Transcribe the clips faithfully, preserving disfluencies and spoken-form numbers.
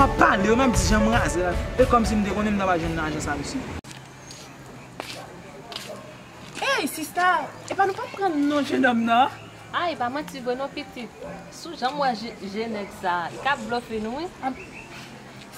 M ap pale, yo m ap di jan m raze la. E kòmsi m te konnen m ta pral jwenn nan ajans la, mesye. Ey, sista, epa nou pa pran non jennonm nan? Ay, pa manti vre non, pitit. Si w janm wè je, je nèg sa, li ka blofe nou, wi.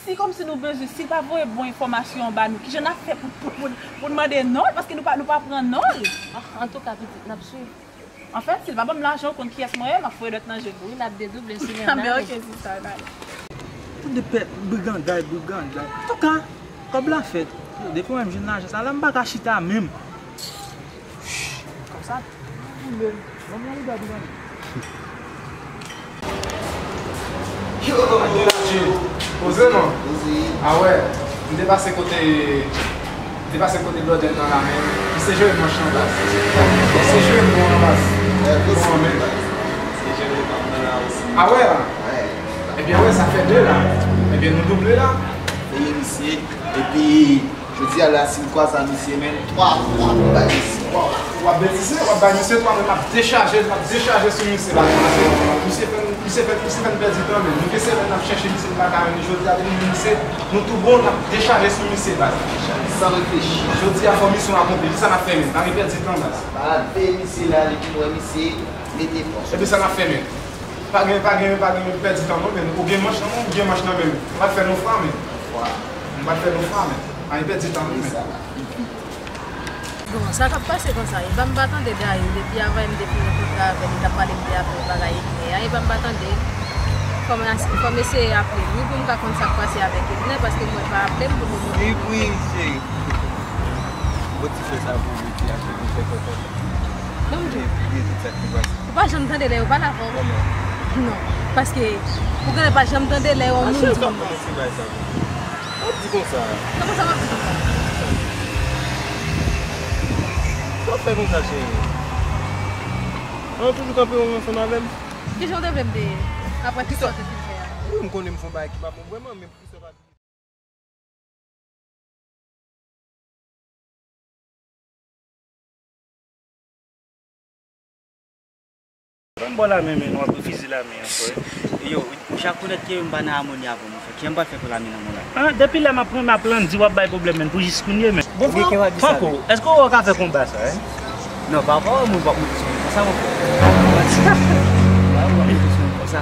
Si kòmsi nou bezwen, si l pa voye bon enfòmasyon ba nou, kijan n ap fè pou, pou, pou, pou n mande non l, paske nou pa, nou pa pran non l? Ah, antouka, pitit, n ap swiv. Anfèt, si l pa ban m lajan, ou konn kiyès mwen ye, m ap foye dwèt nan je l. Wi, n ap dedouble sou men. Anben, oke, sista, n ale. Tout de pèt, briganday, briganday. Antouka, kòb la fèt. Depi mwen jwenn lajan sa la, m pa ka chita menm. Kòb sa tou boule. Ban m yon lide pou gade. Yo! Poze non. Poze. A wè, m te pase kote, m te pase kote blòdè nan la, men misye jere manch lan baz. Misye jere mwen an baz. Bon, men. A wè la. Ebyen wè, sa fè de la. Ebyen nou double la. Peye misye. Epi jodi a la, si m kwaze a misye, men, twa, twa, m bay misye. W ap betize, w ap bay misye twa, men m ap dechaje, m ap dechaje sou misye la. Misye fè, misye fè, misye fè n pèdi tan, men nou gen semèn n ap chèche misye, nou pa ka jwenn li. Jodi a, depi nou jwenn misye, nou tou bon, n ap dechaje sou misye, baz. San reflechi. Jodi a, fò misyon akonpli. Sa n ap fè, men. Pa gen pèdi tan, baz. Malad veye misye la, li vin wè misye, mete fòs. Epi sa n ap fè, men. Pa gen, pa gen, pa gen pèdi tan non, men ou gen manch nan men, ou gen manch nan men. M pa t fè nou fwa, men. M pa t fè nou fwa, men. Pa gen pèdi tan non, men. Bon, sa k ap pase konsa, e pa m pa tande Dayou, depi avan m te fin rankontre avè l, li t ap pale m de afè bagay Edner a, e pa m pa tande. Fò m, fò m eseye aple l, wi, pou m ka konn sa k pase avèk Edner, paske mwen pa aple m pou m. Wi, wi, cheri. Bon, ti frè sa pou ou, ti a, pou fè kòkòt. Bon, m di w. Epi, tout sa ki pase. Ou pa janm tande lè yo pale avè w? Kòman? Non. Paske, ou genlè pa janm tande lè yon moun di yon moun. Ou di konsa. Kòman sa w ap di konsa? Sa w fè konsa, cheri? An, toujou kanpe yon ansanm avè m? Kijan w te vle m te ye? Apre tout sa w te fin fè a? Wi, m konnen m fè yon bagay ki pa bon vrèman, men poukisa w pa di. Ban m ba w lamen, men w ap refize lamen an, frè. Yo, ou ja konèt ke m pa nan amoni avè w, mon frè. Kijan m pral fè pran lamen nan men w la? Ah, depi lè m ap pran, m ap lann di w ap bay pwoblèm, men pou jis kounye, men. Bon, frè, Franco, èske w ka fè konba sa, hein? Non, pa pawòl moun p ap moute sou moun konsa, mon frè.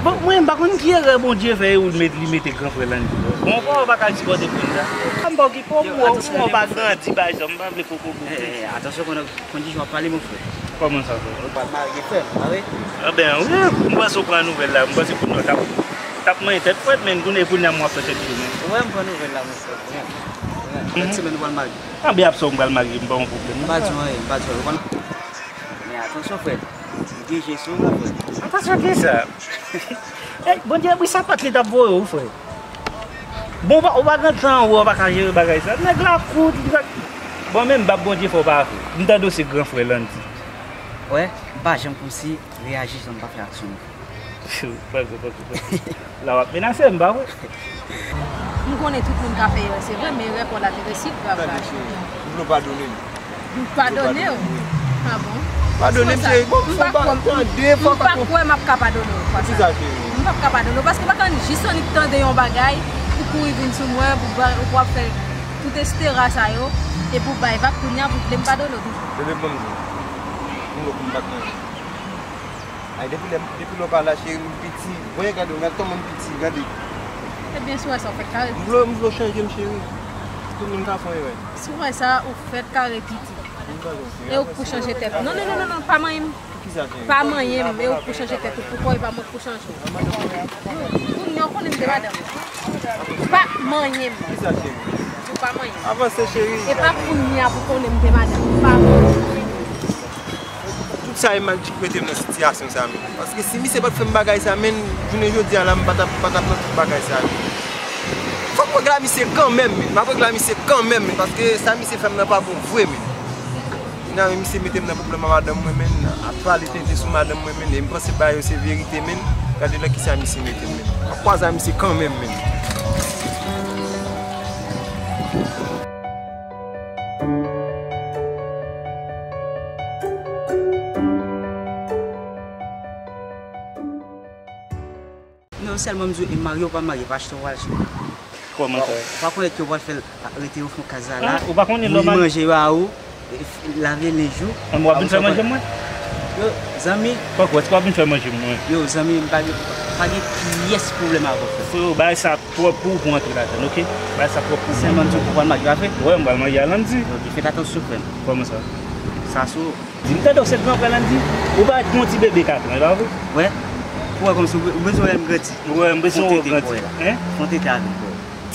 Bon, mwen, m pa konn ki erè Bondye fè, e ou met, li mete gran frè Landy. Bon, pawòl pa ka sipòte moun sa. M pa okipe w, mwen, mwen pa grandi, pa egzanp, m pa vle koko bouke. Eh, eh, atansyon, konn, konn kijan w ap pale, mon frè. Kòman sa, frè? Ou pral marye, frè m, pa vre? Anben, wi, m panse w pran nouvèl la, m panse kounye a w t ap, t ap manyen tèt frèt, men kounye, kounye a m wè w ap fè tèt cho, men. Ou wè m pran nouvèl la, mon frè, vrèman. Vrèman. Lòt semèn ou pral marye. Anben, ap sa w pral marye, m pa yon pwoblèm. M pa di w anyen, m pa di w anyen. Men atansyon, frè. M gen je sou ou, frè. Atansyon, kisa? Ey, Bondye, wi, sapat li t ap voye w, frè. Bon, ou pa, ou pa gen tan, ou pa ka jere bagay sa. Nèg la kout, li pa. Bon, menm bab Bondye fè w pa fè. M tande w se gran frè Landy. Wè, m pa janm kòmsi reyaji jan m pa fè aksyon. Pase, pase, pase. La w ap menase m, pa vre? M konnen tout moun ka fè erè, se vre, men erè pa w la te resi grav la. Tande, cheri, m vle w padone m. M padone w? Ah bon? Padone m, cheri. Bon, m fè w pa tande, fò w pa kwè m ap ka padone w konsa. Poukisa, cheri? M p ap ka padone w, paske m pa konn jis annik tande yon bagay, ou kouri vin sou mwen, pou ba, ou ap fè tout estera sa yo, epi w bay vag, kounye a pou w vle m padone w toujou. Tande, ban m di w. M wè pou m pa tande. Ay, depi lè, depi lè w pa la, cheri, m piti. Voye gade w, gade kòman m piti, gade. Ebyen, si w wè sa, w fèt kare piti. M vle, m vle w chanje m, cheri. Tout moun ka fè yon erè. Si w wè sa, ou fèt kare piti. M pa janm fè erè. E ou k pou chanje tèt ou. Non, non, non, non, non, pa manyen m. Poukisa, cheri? Pa manyen m, e ou k pou chanje tèt ou. Poukò e pa mwen k pou chanje w? Kounye a w konnen m te madanm. Pa manyen m. Poukisa, cheri? Ou pa manyen m. Avanse, cheri. E pa kounye a pou konnen m te madanm. Pa manyen m. Tout sa e Magic mete m nan sitiyasyon sa, men. Paske si misye pa t fè m bagay sa, men, jounen jodi a la, m pa t ap, pa t ap nan tout bagay sa, men. Fòk m regle a misye kanmenm, men. M ap regle a misye kanmenm, men, paske sa misye fè m nan pa bon vre, men. Kounye a, men, misye mete m nan pwoblèm a madanm mwen, men. Ap pale tenten sou madanm mwen, men. E m panse bagay yo se verite, men. Gade nan kisa misye mete m, men. M ap kwaze a misye kanmenm, men. Non, sèlman m di w, e marye ou pa marye, pa achte ou achte. Kòman sa? Ou pa konnen ke w pral fè l rete o fon kaz la la. Ou pa konnen lè w manje yo a ou, lave lenj ou. An, w ap vin fè manje mwen? Yo, zanmi. Fòk wè, èske w ap vin fè manje mwen? Yo, zanmi, m pa gen, pa gen pyès pwoblèm avè w, frè. Freo, bagay sa twòp pou ou pou antre ladann, oke? Bagay sa twòp pou ou. Sèlman m di w pou w pral marye, pa vre? Wè, m pral marye a Landy. Ok, fè atansyon, frè m. Kòman sa? Sa sou. Di m tande w se gran frè Landy. Ou parèt kon ti bebe kat an, e pa vre? Wè. Ou wè kòmsi ou bezwen wè m grandi. Wè, m bezwen wè w grandi. Fon tete avè m, frè.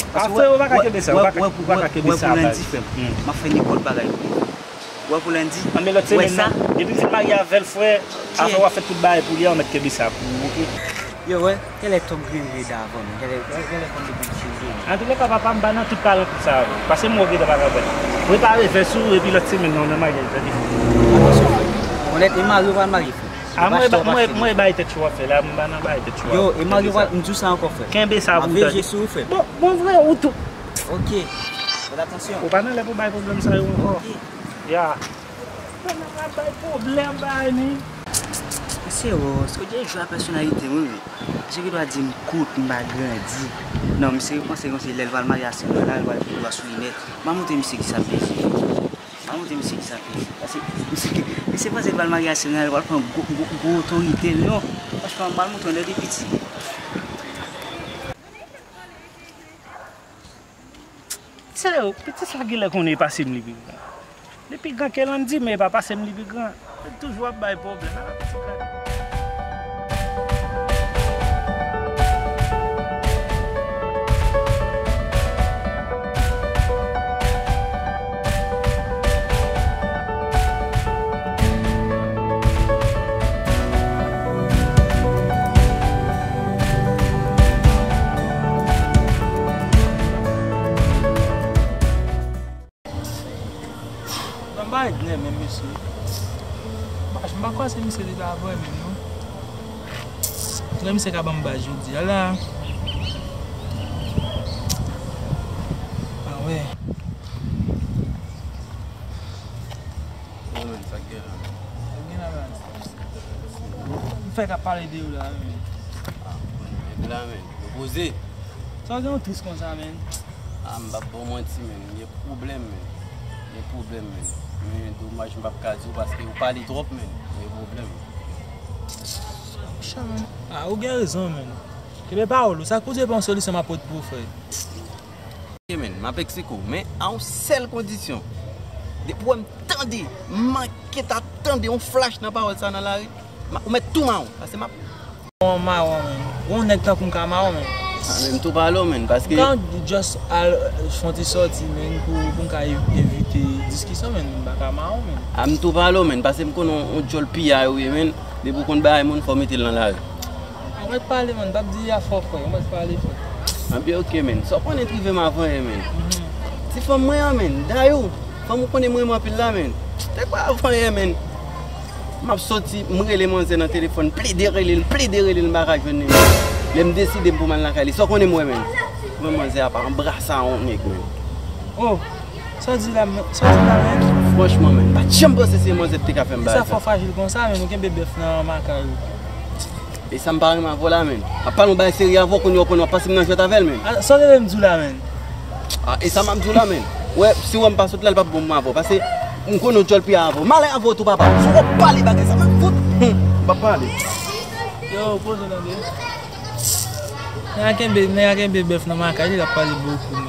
Afè, ou pa ka kenbe sa, ou pa ka, ou pa ka kenbe sa, baz. M ap fè nenpòt bagay pou li. Ou wè pou Landy? Anben lòt semèn nan, depi m fin marye avè l, frè, afè w ap fè tout bagay pou li a, ou mèt kenbe sa pou ou, oke? Yo, wè, genlè Tom gen reda avè m, genlè, genlè konn depi m cheve. Antoulèka, papa m pa nan tout kalankou sa yo. Pase m wè w gentan pa ka wè. Prepare vès ou, epi lòt semèn nan, w nan maryaj la, depi. Atansyon, frè. Onèt, e mari w pral marye, frè. A, mwen, mwen, mwen, bay tèt cho w ap fè la, m pa nan bay tèt cho w ap fè. Yo, e mari w pral, m di w sa ankò, frè. Kenbe sa pou tande. Kenbe sa pou tande. Veye je sou ou, frè. Bon, bon, vre, ou tou. Ok. Fè atansyon. Ou pa nan lè pou bay pwoblèm sa yo ankò. Ok. Ya. Ou pa nan lè bay pwoblèm, bay ni. Mesye, o, se w gen jwa pèsonalite, wi, wi. Misye gen dwa di m kout, m pa grandi. Non, misye panse konsi lè l pral marye a sèl la, l pral pran dwa sou li nèt. M a montre misye kisa m bezwen. M a montre misye kisa m bezwen. Paske misye, misye panse l pral marye a sèl la, l pral pran gwo, gwo, gwo otorite l, non. Franchman, m pral montre w lè li piti. Sè yo, pitit sa genlè konnen e pase m li pi gran. Li pi gran ke Landy, men e pa pase m li pi gran. Li toujou ap bay pwoblèm. Ala pitit gade. Ban m bay dlè menm, mesye. M pa, m pa kwè se misye li ta vre menm, non. Antoulèka, misye ka ban m baz jodi a la. Ah ouais. Yo, men, sa k gen la? Sa k gen la, baz? M fèk ap pale de ou la, men. Ah, bon, men, la, men. Yo poze. Sa w gen yon tris konsa, men? Ah, m p ap ba w manti, men. M gen pwoblèm, men. M gen pwoblèm, men. Men domaj, m p ap ka di w paske ou pale twòp, men. M gen pwoblèm. Monchè, men. Ah, ou gen rezon, men. Kenbe pawòl ou. Sa k pou di e pa yon solisyon m ap pote pou ou, frè. Ok, men, m ap eksplike w, men a yon sèl kondisyon. Depi w wè m tande, m manke ta tande yon flash nan pawòl sa nan lari, m a, ou mèt tou mawon, paske m ap. Yon mawon, men. Yon nèg tankou m ka mawon, men. Ah, men m tou pale w, men, paske. M ka just al, euh, fè yon ti sòti, men, pou, pou m ka ev-, evite diskisyon, men, m pa ka mawon, men. Ah, m tou pale w, men, paske m konnen yon, yon djòl piyay ou ye, men. Depi w konn bagay moun, fò w mete l nan lari. Ou mèt pale, man, m p ap di a fò, frè. Ou mèt pale, frè. Anben, ok, men. Sa w konnen t rive m avan yè, men. Ti fanm mwen an, men. Dayou, fanm ou konnen m renmen anpil la, men. Te kwè avan yè, men. M ap soti, m rele manzè nan telefòn, plede rele l, plede rele l, m pa ka jwenn li, men. Lè m deside m pou m al lakay li. Sa w konnen m wè, men. Mwen manzè a pa anbrase a yon nèg, men. Oh, sa w di la, men, sa w di la, men? Franchman, men, m pa t janm panse se manzè ki te ka fè m bagay sa. Sa fò frajil konsa, men, ou kenbe bèf nan makay ou. E sa m pa renmen avè w la, men. M ap pale yon bagay serye avè w, kounye a w konnen w ap pase m nan jwèt avè l, men. Ah, sa w rele m di w la, men? Ah, e sa m ap di w la, men. Wè, si w wè m pa sot la, l p ap bon pou m avè w. Paske m konnen w djòl piyay avè w. M ale avè w tou, papa. Si w wè w pale bagay sa, m ap fout. Hmm, m p ap pale. Yo, poze w tande. Nèg la kenbe, nèg la kenbe bèf nan makay li, l ap pale bokou, men.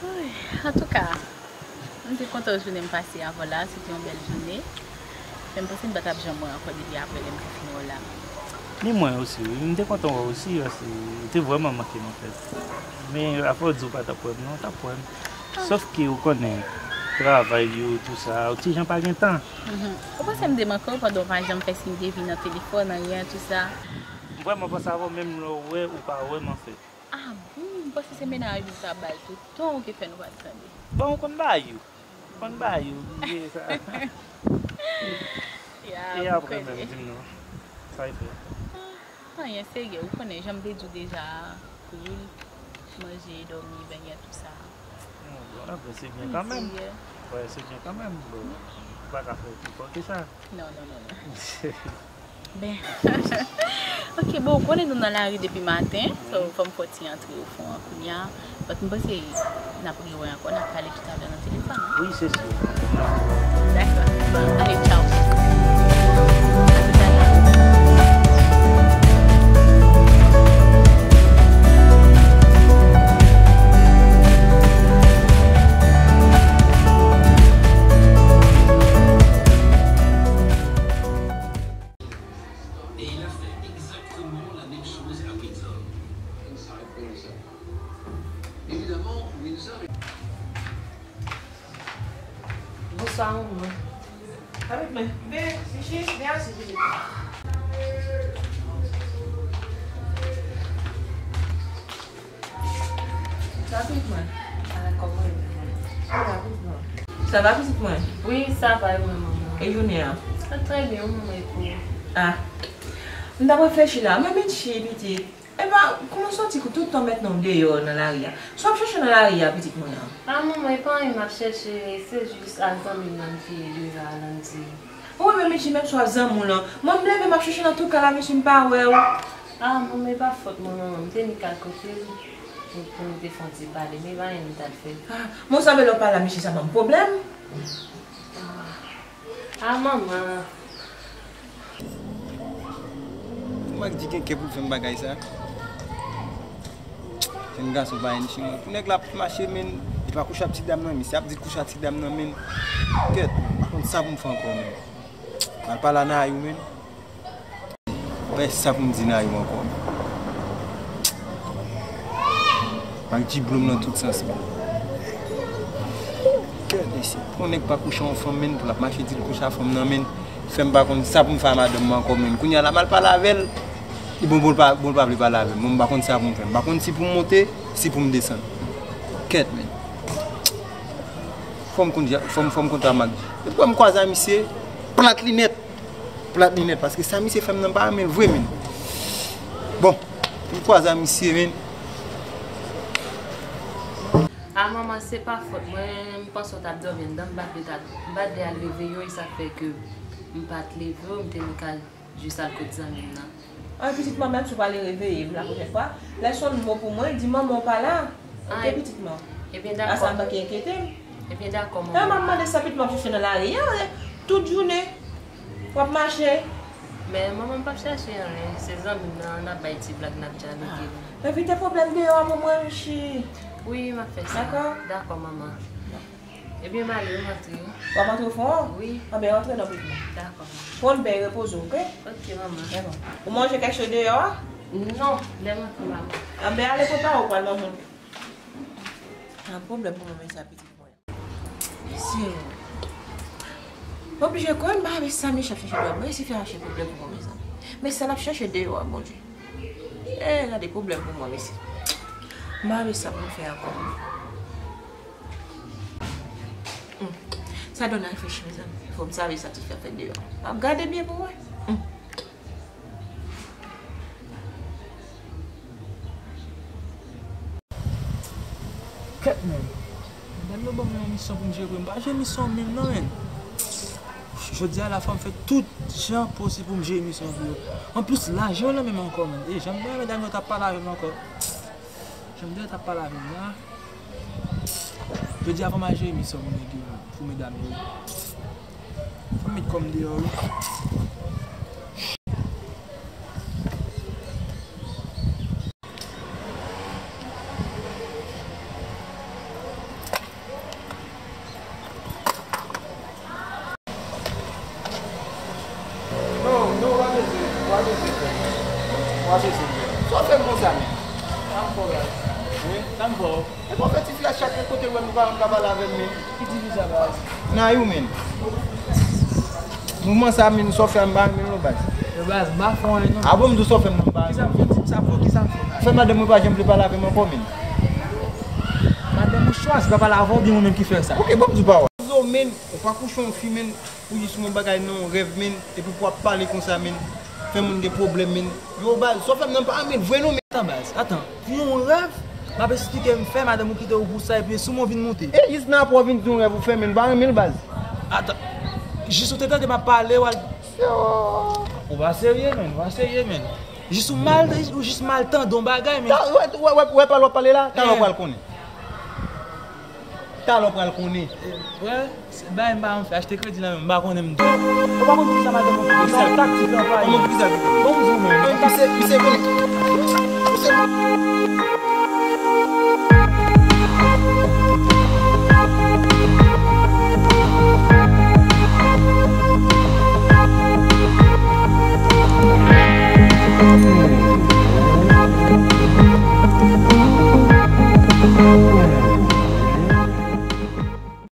Woy, antouka, m te kontan jounen m pase avè w la, se te yon bèl jounen. Men m panse m pa t ap janm wè ankò depi aprè lè m te fin wè w la. Ni mwen osi, wi. M te kontan wè w osi, paske ou te vrèman manke m, anfèt. Men afè w di w pa t ap wè m, non, w t ap wè m. Sòf ke ou konnen, travay yo, tou sa, ou ti jan pa gen tan. Mhm. Ou panse m te manke w pandan w pa janm fè siy de vi nan telefòn, anyen, tou sa? M vrèman panse avè w, menm lè w wè, ou pa wè m, anfèt. Ah bon, m panse se mennaj ou ta bay toutan ou ki fè nou pa t tande. Bon, ou konn ba yo. Ou konn ba yo, bliye sa. Ya, e apre menm, di m non. Sa e fè? Ah, anyen serye, ou konnen, jan m te di w deja a, cool. manje, dòmi, benyen, tout sa. Non, bon, la, se byen kanmenm. Wè, se byen kanmenm. Bon, ou pa ka fè pi fò ke sa. Non, non, non, non. Ben, ok, bon, ou konnen nou nan lari depi maten, so fò m fè ti antre o fon an kounye a. But m panse n ap rewè ankò, n ap pale toutalè nan telefòn, wi. Wi, se si. Dakò. Bon, ale, tchaw. A toutalè. Et il a fait exactement la même chose à Windsor. Évidemment, Windsor est... Bonswa, manman. Avèk mwen. Vin, Michi, vin asiz, Michi. Sa pitit mwen. Ala kòman yo ye? Sa va pitit mwen? Sa va pitit mwen? Wi, sa va, e mwen, manman? E jounen an? Sa trè byen, wi, manman, e pou ou? Ah. M t ap reflechi la. Mwen Michi, pitit. Epa, kòman w soti kou tout tan mèt non w deyò nan lari a? Sa w ap chèche nan lari a, pitit mwen an? Ah, manman, e pa anyen m ap chèche, se jis ak zanmi m nan m te ye deyò a, Landy. Ou renmen Michi menm swa zanmi w lan. Mwen m leve m ap chèche nan tout kay la, Michi, m pa wè w. Ah, manman, e pa fòt mwen, manman. M te ni kay kote l. Pou, pou nou te fè yon ti pale, men pa anyen m t al fè. Ah, mwen sanble lè w pa la, Michi, sa ban m pwoblèm. Ah, manman. Ou Magdi gen kè pou l fè m bagay sa? Jèn gason pa enchi mwen. Pou nèg la ap mache, men, li pa kouche ak ti dam nan, misye ap di l kouche ak ti dam nan, men. Kèt, m pa konn sa pou m fè ankò, men. M al pale a Nayou, men. Mwen sa pou m di Nayou ankò, men. Magdi blou m nan tout sans, men. Kèt, mesye. Pou yon nèg pa kouche yon fanm, men, pou l ap mache di l kouche ak fanm nan, men. Fè m pa konn sa pou m fè a madanm mwen ankò, men. Kounye a la, m al pale avè l. Li bon, bon, l pa, bon, l pa vle pale avè m. Mwen, m pa konn sa pou m fè. M pa konn si pou m monte, si pou m desann. Kèt, men. Fò m konn, fò m, fò m konn travay Magdi. Depi m kwaze a misye, plat li nèt. Plat li nèt, paske sa misye fè m nan pa renmen l vre, men. Bon, m kwaze a misye, men. Ah, manman, se pa fòt mwen, m panse w t ap dòmi anndan, m pa t vle ta, m pa t vle al reveye w, e sa k fè ke m pa t leve w, m te ni kay jis al kot zanmi m nan. Ay, pitit mwen, menm si w prale reveye m la pwochèn fwa, lè sonn mo pou mwen, di manman w pa la. Oke, pitit mwen. Ebyen, dakò. Sa m pa ki enkyete m. Ebyen, dakò, manman. Lè m ap mande sa, pitit mwen ap chèche nan lari a, tout jounen. W ap mache. Men, manman, m p ap chèche anyen. Se zanmi m nan, n ap bay ti blag, n ap dyaloge. Evite pwoblèm deyò a pou mwen, Michi. Wi, m ap fè sa. Dakò? Dakò, manman. Ebyen, m ale, m antre. W ap antre o fon an? Wi. Anben, antre non, pitit mwen. Dakò, manman. Pran byen, repoze w, oke? Oke, manman. Dakò. Ou manje kèk cho deyò a? Non, lè m antre, manman. Anben, ale prepare w pral nan moun. Nan pwoblèm pou mwen, men sa, pitit mwen. Mesye, m oblije kwè m pa avè sa, mesye ap chèche deyò. Mwen resi fè rache pwoblèm pou mwen, mezanmi. Men sa l ap chèche deyò a, Bondye. Eh, gade pwoblèm pou mwen, mesye. M pa avè sa pou m fè ankò. Hmm. Sa donn reflechi, mezanmi. Fò m save sa ti fi a fè deyò. M ap gade byen pou wè. Hmm. Kèt, men. Madanm yo ban mwen yon misyon pou m jere. M pa jere misyon menm non, men. Jodi a la, fò m fè tout jan posib pou m jere misyon pou yo. Anplis, lajan yo nan men m ankò, men. E jan m deyò medam yo t ap pale avè m ankò. Jan m deyò t ap pale avè m la. Jodi a, fò m al jere misyon pou nèg yo, pou medam yo. Fò m met kò m deyò, wi. Non, non, w a bezwen, w a bezwen fè. W a bezwen fè. Sa w fè m konsa, men? Sa m fè w la? Wi, sa m fè w? E pa w fè tifi a chak kote l wè m pa, m pa pale avè l, men. Ki tifi sa, baz? Nayou, men. Mouvman sa, men, sa w fè a, m pa renmen l non, baz. Yo, baz, m pa fè w anyen non. A bon, m di w sa w fè m nan, m pa renmen l. Kisa m fè w? Kisa m fè w, baz? Fè madanm mwen pa janm vle pale avè m ankò, men. Madanm ou chwazi pa pale avè w, oubyen mwen menm ki fè sa? Oke, ban m di w pawòl. Zo, men, ou pa kouche yon fi, men. Ou jis yon bagay nan yon rèv, men, epi pou w ap pale konsa, men, fè moun gen pwoblèm, men. Yo, baz, sa w fè m nan pa renmen l vre non, men. Atan, baz, atan. Pou yon rèv, M ap esplike m fè, madanm ou kite ou pou sa, epi sou mwen vin moute. E jis nan apre w vin di yon rèv ou fè, men m pa renmen l baz. Ata, jis ou te tande m ap pale, w al. Yo. Ou pa serye, men, ou pa serye, men. Jis ou mal, ou jis mal tande yon bagay, men. Wè, wè, wè, wè pale w ap pale la, talè w pral konnen. Talè w pral konnen. Wè, se bagay m pa janm fè, achte kredi nan men m, m pa konnen m. Ou pa konn kisa madanm ou fè, se yon taktik anplwaye. Kòman pou kisa? Bon, m di w, men. Misye, misye konnen. Misye